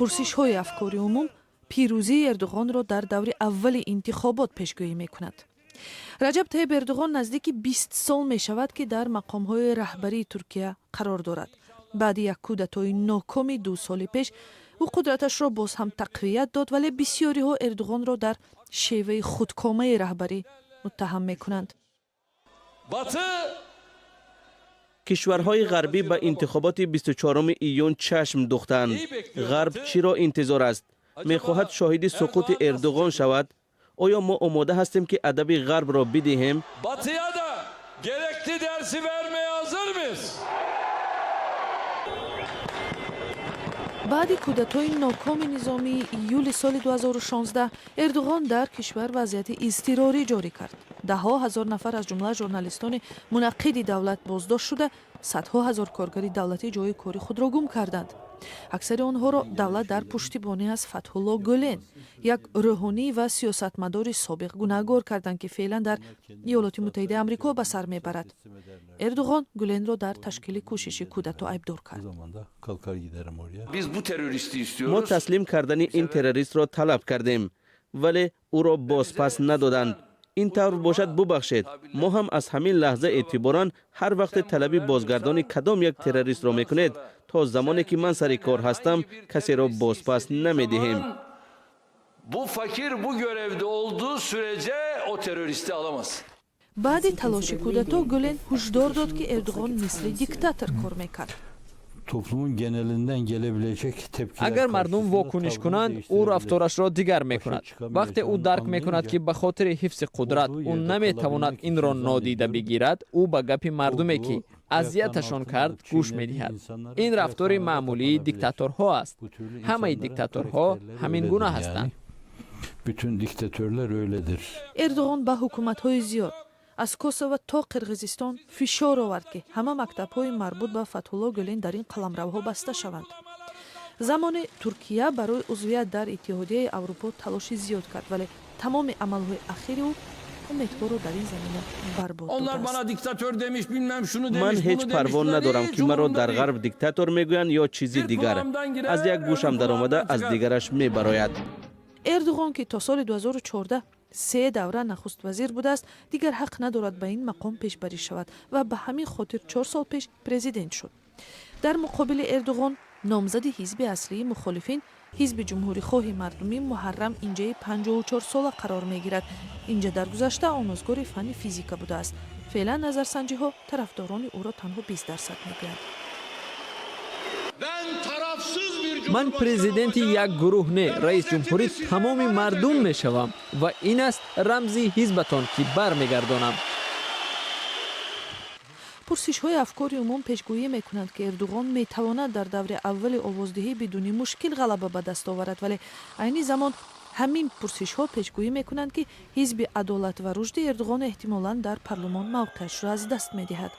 Пурсишҳои афкори умум пирӯзии Эрдуғонро дар даври аввали интихобот пешгӯӣ мекунад. Раҷаб Тайиб Эрдуғон наздики 20 сол мешавад, ки дар мақомҳои раҳбарии Туркия қарор дорад. Баъди як кудатои нокоми 2 соли пеш ӯ қудраташро боз ҳам тақвият дод, вале бисёриҳо Эрдуғонро дар шеваи худкомаи раҳбарӣ муттаҳам мекунанд. Batı Кишварҳои ғарбӣ ба интихоботи 24 июн чашм духтанд. Ғарб чиро интизор аст? Мехоҳад шоҳиди суқути Эрдуғон шавад? Оё мо омода ҳастем, ки адаби ғарбро бидиҳем? Batı'ya da gerekli dersi vermeye hazır mıyız? Баъди кудатои нокоми низомии июли соли 2016 Эрдуғон дар кишвар вазъияти изтирорӣ ҷорӣ кард. Даҳҳо ҳазор нафар, аз ҷумла журналистони мунаққиди давлат, боздошт шуда, садҳо ҳазор коргари давлатӣ ҷои кори худро гум карданд. Аксари онҳоро давлат дар пуштибонӣ аз Фатҳулло Гӯлен, як рӯҳонӣ ва сиёсатмадори собиқ, гунаҳгор карданд, ки феълан дар Иёлоти Муттаҳидаи Амрико ба сар мебарад. Эрдуғон Гӯленро дар ташкили кӯшиши кудато айбдор кард. Kalkar giderim oraya. Biz bu teröristi Мо istiyoruz. таслим кардани ин террористро талаб кардем, вале ӯро бозпас надоданд. Ин тавр бошад, бубахшед, мо ҳам аз ҳамин лаҳза эътиборан ҳар вақте талаби бозгардони кадом як террористро мекунед, то замоне ки ман сари кор ҳастам, касеро бозпас намедиҳем. Bu fakir bu görevde olduğu sürece o teröristi alamaz. Баъди талоши кудато Гӯлен ҳушдор дод, ки Эрдуғон мисли диктатор кор мекард. Toplumun genelinden gelebilecek tepkiler Агар мардум вокуниш кунанд, ӯ рафторашро дигар мекунад. Вақте ӯ дарк мекунад, ки ба хотири ҳифзи қудрат ӯ наметавонад инро нодида бигирад, ӯ ба гапи мардуме, ки азияташон кард, гӯш медиҳад. Ин рафтори маъмулии диктаторҳо аст. Ҳамаи диктаторҳо ҳамин гуна ҳастанд. Bütün diktatörler öyledir. Эрдуғон ба ҳукуматҳои зиёд, аз Косово то Қирғизистон, фишор овард, ки ҳама мактабҳои марбут ба Фатҳулло Гӯлен дар ин қаламравҳо баста шаванд. Замоне Туркия барои узвият дар Иттиҳодияи Аврупо талоши зиёд кард, вале тамоми амалҳои ахири ӯ умедҳоро дар ин замина барбод Onlar додааст. Bana diktatör demiş, bilmem şunu demiş, Ман ҳеҷ bunu парво demiş. Надорам, ки маро дар ғарб диктатор мегӯянд ё чизи дигар. Аз як гӯшам даромада, аз дигараш мебарояд. Эрдуғон, ки то соли 2014 се давра нахуствазир будааст, дигар ҳақ надорад ба ин мақом пешбарӣ шавад ва ба ҳамин хотир 4 сол пеш президент шуд. Дар муқобили Эрдуғон номзади ҳизби аслии мухолифин, Ҳизби Ҷумҳурихоҳи Мардумӣ, Муҳаррам Инҷаи 54сола қарор мегирад. Инҷа дар гузашта омӯзгори фанни физика будааст. Феълан назарсанҷиҳо тарафдорони ӯро танҳо 20% мегӯянд. Ман президенти як гурӯҳ не, раис ҷумҳури тамоми мардум мешавам ва ин аст рамзи ҳизбатон, ки бармегардонам. Пурсишҳои афкори умум пешгӯӣ мекунанд, ки Эрдуғон метавонад дар даври аввали овоздиҳӣ бидуни мушкил ғалаба ба даст оварад, вале айни замон ҳамин пурсишҳо пешгӯӣ мекунанд, ки Ҳизби Адолат ва Рушди Эрдуғон эҳтимолан дар парлумон мавқеашро аз даст медиҳад.